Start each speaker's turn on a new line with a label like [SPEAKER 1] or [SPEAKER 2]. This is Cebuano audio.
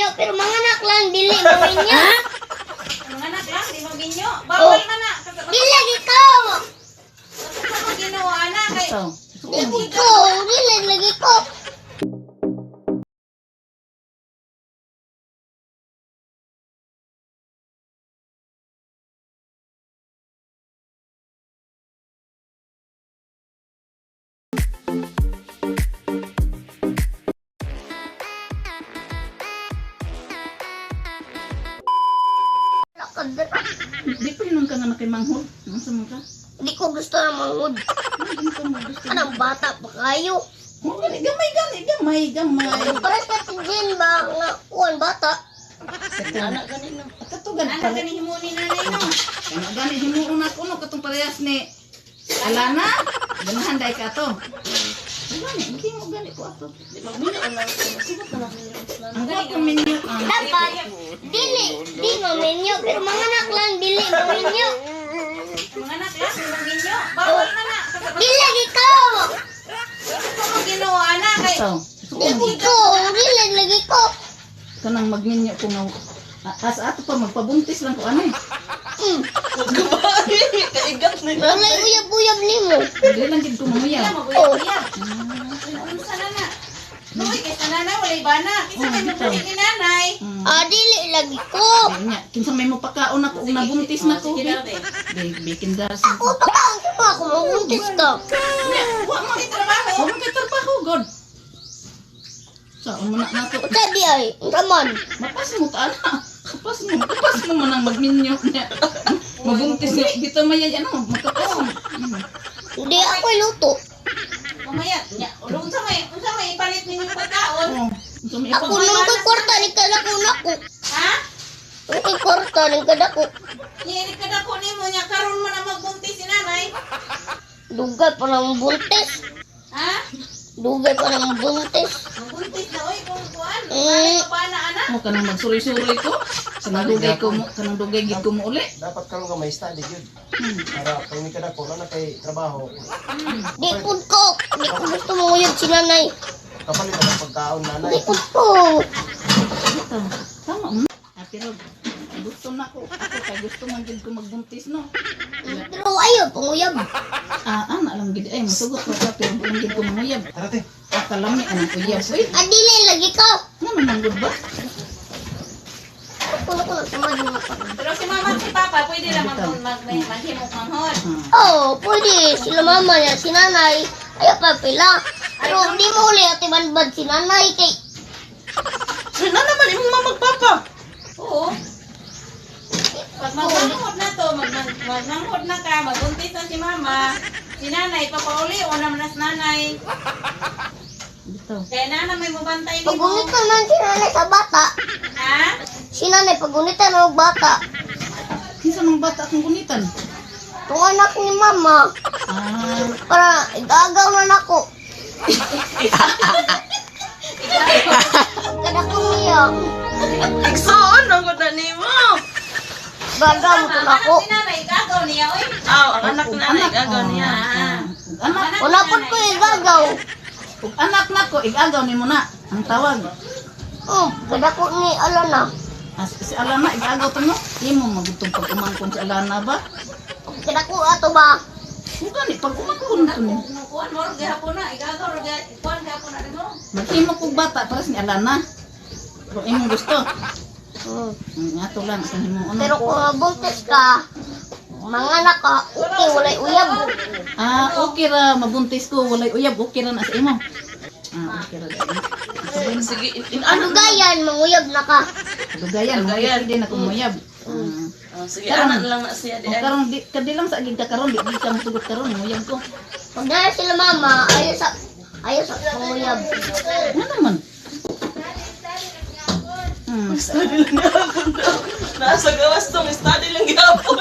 [SPEAKER 1] maminyo, pero mga anak lang dili maminyo.
[SPEAKER 2] Mga anak lang, di maminyo. Bawal man na.
[SPEAKER 1] Dili lagi ko.
[SPEAKER 2] Basta mo Ginoo ana kay
[SPEAKER 3] So,
[SPEAKER 1] Dili ko, dili lagi ko. Lakad.
[SPEAKER 3] Di pa hinong ka nga nakimanghod. Ano sa mga ka?
[SPEAKER 1] Di ko gusto ng mangod.
[SPEAKER 3] Ano ka mo gusto?
[SPEAKER 1] Anong bata pa kayo?
[SPEAKER 3] Oh, gani, gamay, gani, gamay, gamay.
[SPEAKER 1] Pares na si Jin ba nga kuan bata?
[SPEAKER 3] Anak gani no. Kato gani
[SPEAKER 2] Ana
[SPEAKER 3] pare.
[SPEAKER 2] gani himo ni nanay no.
[SPEAKER 3] Ano gani himuon ako no katong parehas ni Alana. Ganahan dai ka to. Gani, hindi mo gani ko ato. Ang ko minyo ang
[SPEAKER 1] Dapat dili di maminyo pero mga anak lang dili maminyo.
[SPEAKER 2] Mga anak lang, di maminyo. Bawal man na.
[SPEAKER 1] Dili lagi ko.
[SPEAKER 2] Basta mo Ginoo ana kay
[SPEAKER 3] So,
[SPEAKER 1] Dili ko, dili lagi ko.
[SPEAKER 3] kanang magminyo ko nga as ato pa magpabuntis lang ko ano eh.
[SPEAKER 4] Kaigat na
[SPEAKER 1] Walay uyab-uyab nimo.
[SPEAKER 3] Dili lang gid ko manguyaw.
[SPEAKER 2] Maguya. Unsa na na? Luoy kay sa nanay walay bana. Kinsa may mabuhi ni nanay?
[SPEAKER 1] Ah, dili lagi ko.
[SPEAKER 3] Nya, kinsa may mopakaon ako ug nabuntis na ko.
[SPEAKER 2] Sige daw, be.
[SPEAKER 3] Bikin das.
[SPEAKER 1] Ako pa ka mo ako mabuntis ka.
[SPEAKER 3] Nya, wa man
[SPEAKER 2] May trabaho.
[SPEAKER 3] wa man kay trabaho god. Sa mo na nato.
[SPEAKER 1] Unsa di ay? Unsa man?
[SPEAKER 3] Mapas mo ta ana. Kapas mo man ang magminyo niya. Mabuntis niya. Dito may ano, makapas mo.
[SPEAKER 1] Hindi ako luto.
[SPEAKER 2] Mamaya, nya, unsa may ipalit ninyong pagkaon?
[SPEAKER 3] Oh, unsa may
[SPEAKER 1] Ako nung ko'y kwarta ni kadako nako.
[SPEAKER 2] Ha?
[SPEAKER 1] Nung ko'y kwarta ni kadako.
[SPEAKER 2] Nya ini kadako nimo nya karon man ang magbuntis si nanay.
[SPEAKER 1] Dugay pa ng buntis.
[SPEAKER 2] Ha?
[SPEAKER 1] Dugay pa ng buntis.
[SPEAKER 2] Magbuntis na oy kung kuan.
[SPEAKER 1] Mm.
[SPEAKER 2] Ano pa na ana?
[SPEAKER 3] Mo kanang magsuroy-suroy ko. Sa nagugay ko mo, kanang dugay gid ko mo uli.
[SPEAKER 5] Dapat karon ka may study gyud. Para pag may kadako na kay trabaho,
[SPEAKER 1] Di pud ko. Di ko gusto manguyab si nanay.
[SPEAKER 5] kapalit ang pagkaon nanay.
[SPEAKER 1] Di pud ko.
[SPEAKER 3] Ito, tama mo. Ah, pero gusto na ko. Ako kay gusto man gid ko magbuntis no.
[SPEAKER 1] Pero ayaw, panguyab.
[SPEAKER 3] Ah, ana lang gid ay masugot ko ka pero lang gid ko manguyab.
[SPEAKER 5] Tara te.
[SPEAKER 3] Ah, kalami anang uyab. Uy,
[SPEAKER 1] Ah, dili lagi ko.
[SPEAKER 3] ngano man gud ba?
[SPEAKER 1] Kuno ko na tamad mo pa.
[SPEAKER 2] Pero si mama at si papa pwede ra mag mag maghimok manghod.
[SPEAKER 3] Ah,
[SPEAKER 1] Oh, pwede. Sila mama niya, si nanay. Ayaw pa pila. Pero di mo uli ate banbad si nanay kay
[SPEAKER 4] Na naman imong mamagpapa.
[SPEAKER 2] Oo. Pag magmanghod na to, magmanghod na ka, magbuntis na si mama, si nanay, papauli, o naman na si nanay.
[SPEAKER 3] Dito.
[SPEAKER 2] Kaya nana may mubantay nimo.
[SPEAKER 1] Pagunitan man si nanay sa bata.
[SPEAKER 2] Ha?
[SPEAKER 1] Si nanay pagunitan og bata.
[SPEAKER 3] Kinsa mang bata akong gunitan?
[SPEAKER 1] Tung anak ni mama
[SPEAKER 3] Ah,
[SPEAKER 1] para igagaw na nako. Kada ko niya,
[SPEAKER 4] Igsoon ang gud na nimo.
[SPEAKER 1] gagaw mo to
[SPEAKER 2] Ang
[SPEAKER 1] nako.
[SPEAKER 2] anak ni nanay, igagaw niya, oy.
[SPEAKER 4] Aw, ang anak na nanay igagaw niya.
[SPEAKER 3] Ah, ug anak,
[SPEAKER 2] Anak ni
[SPEAKER 1] Wala pud
[SPEAKER 2] nanay.
[SPEAKER 1] ko igagaw.
[SPEAKER 3] ug anak nako igagaw nimo na ang tawag.
[SPEAKER 1] Oh, kada ko ni Alana.
[SPEAKER 3] Ah, si Alana igagaw to no. Imo magutong pag umangkon si Alana ba?
[SPEAKER 1] Kada ko ato ba?
[SPEAKER 3] Ug gani pag umangkon to ni.
[SPEAKER 2] Nung kuwan, moro gihapon na, igagaw, ro kuwan gihapon na rin mo.
[SPEAKER 3] Maghimo kog bata para ni Alana. Kung imong gusto.
[SPEAKER 1] Hmm.
[SPEAKER 3] Ato lang sa himo ano.
[SPEAKER 1] Pero kung mabuntis ka, manganak ka, okay, walay uyab.
[SPEAKER 3] Ah, okay ra mabuntis ko walay uyab, okay ra na sa imo. Ah, okay ra dai.
[SPEAKER 4] Sige, in ano?
[SPEAKER 1] Dugayan, manguyab na ka.
[SPEAKER 3] Dugayan,
[SPEAKER 4] Dugayan.
[SPEAKER 3] dugayan din ako muyab. Ah.
[SPEAKER 4] Oh, sige, anak na lang na siya di
[SPEAKER 3] O
[SPEAKER 4] ay.
[SPEAKER 3] karon di kadi lang sa aging ka karon di di ka motugot karon muyab ko.
[SPEAKER 1] Pag naa sila mama, ayaw sa panguyab.
[SPEAKER 3] Nga naman.
[SPEAKER 4] Study lang gihapon daw. Nasa gawas tong study lang gihapon.